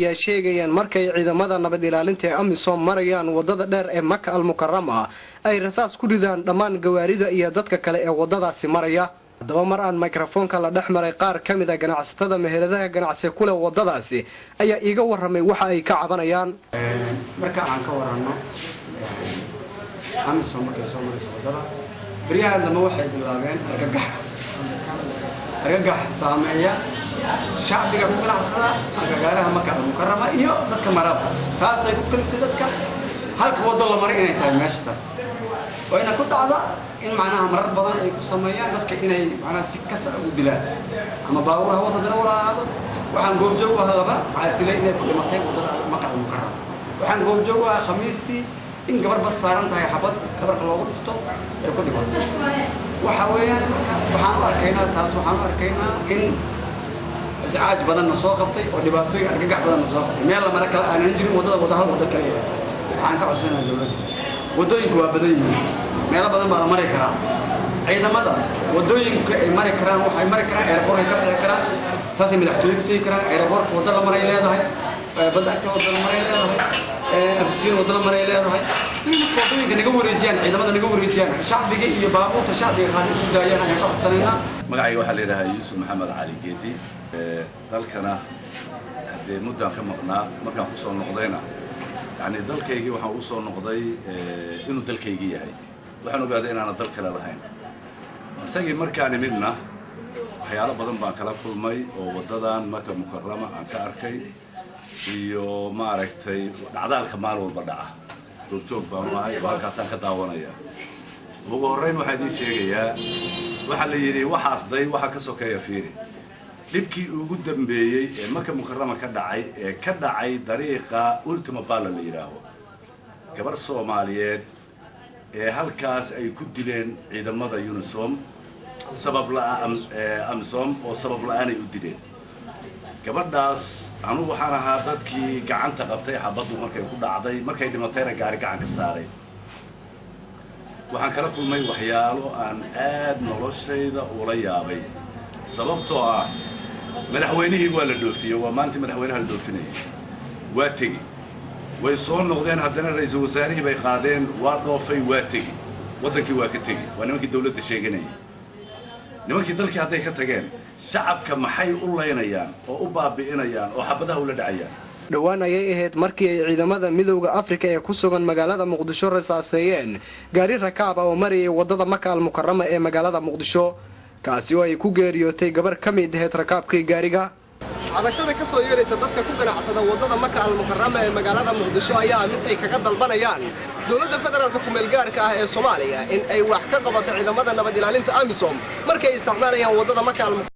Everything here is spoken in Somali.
Ayaa sheegayaan markay ciidamada nabad ilaalinta ee AMISOM marayaan wadada dheer ee Maka Almukarama ay rasaas ku ridaan dhammaan gawaarida iyo dadka kale ee wadadaasi maraya. Haddaba mar aan mikrofoonka la dhex maray qaar ka mid a ganacsatada meheradaha ganacsi kuleh wadadaasi ayaa iiga warramay waxa ay ka cabanayaan. Marka aan ka waranno AMISOM markay soo marayso waddada, beryahan dambe waxay bilaabeen argagax, argagax saameeya shacbiga ku ganacsada agagaaraha Maka Almukarama iyo dadka maraba. Taasay ku kaliftay dadka halka waddo la maray inay tahay meesha tan, wayna ku dhacda in macnaha marar badan ay ku sameeyaan dadka inay macnaha si kasta ugu dilaan ama baabuur ha wata dana wala ahaado. Waxaan goobjoog u ahaa laba caasilay inay ku dhimatay waddada Maka Almukarama. Waxaan goobjoog u ahaa Khamiistii in gabar bas saaran tahay xabad dhabarka loogu dhufto ay ku dhimatay. Waxa weeyaan marka waxaan u arkaynaa taas, waxaan u arkaynaa in iscaaj badanna soo qabtay oo dhibaatooyin argagax badanna soo qabtay, meel la mara kale aanan jirin, waddada wada hal waddo kale yahay. Waxaan ka codsanaa dowladda, waddooyinku waa badan yihiin, meelo badan baa la mari karaa. Ciidamada waddooyinka ay mari karaan waxay mari karaan airportkay ka bixi karaan, saasay madaxtooye ku tegi karaan. Airportka waddo la maray leedahay, badda agta waddo la maray leedahay, Afisyoon waddo la maray leedahay. In waddooyinka naga wareejiyaan, ciidamada naga wareejiyaan, shacbiga iyo baabuurta shacbiga qaar isu daayaan ayaan ka codsanaynaa. Magacayga waxaa la yidhahaa Yuusuf Maxamed Cali Geedi. Dalkana haddee muddaan ka maqnaa, markaan kusoo noqdayna yani dalkaygii waxaan ugu soo noqday inuu dalkaygii yahay. Waxaan ogaaday inaana dal kale lahayn isagii. Markaan imidna waxyaalo badan baan kala kulmay oo waddadan Maka Mukarama aan ka arkay iyo maaragtay dhacdaalka maalin walba dhaca. Goobjoog baan u ahay oo halkaasaan ka daawanaya. Ugu horrayn waxaa idiin sheegayaa, waxaa la yidhi waxaas day waxaa ka sokeeya. Fiiri dhibkii ugu dambeeyey ee Maka Mukarama ka dhacay, ee ka dhacay dariiqa Ultima Valla la yidhaaho, gabar Soomaaliyeed ee halkaas ay ku dileen ciidamada UNISOM sabab la- AMISOM oo sabab la-aanay u dileen gabadhaas. Anugu waxaan ahaa dadkii gacanta qabtay xabaddu markay ku dhacday, markay dhimatayna gaari gacan ka saaray. Waxaan kala kulmay waxyaalo aan aad noloshayda ula yaabay, sababtoo ah madaxweynihii waa la dhoofiyey. Waa maalintii madaxweynaha la dhoofinayay, waa tegi, way soo noqdeen. Haddana ra-iisul wasaarihii bay qaadeen, waa dhoofay, waa tegi, waddankii waa ka tegi. Waa nimankii dawladda sheeganayay. Nimankii dalkii hadday ka tageen, shacabka maxay u laynayaan oo u baabi'inayaan oo xabadaha ula dhacayaan? Dhowaan ayay ahayd markii ay ciidamada Midowda Afrika ee ku sugan magaalada Muqdisho rasaaseeyeen gaari rakaab ah oo marayay wadada Maka Almukarama ee magaalada Muqdisho, kaasi oo ay ku geeriyootay gabar ka mid ahayd rakaabkii gaariga. Cabashada ka soo yeeraysa dadka ku ganacsada wadada Maka Almukarama ee magaalada Muqdisho ayaa mid ay kaga dalbanayaan dowladda federaalka kumeel gaarka ah ee Soomaaliya in ay wax ka qabato ciidamada nabad ilaalinta AMISOM markay isticmaalayaan wadada Maka Almukarama.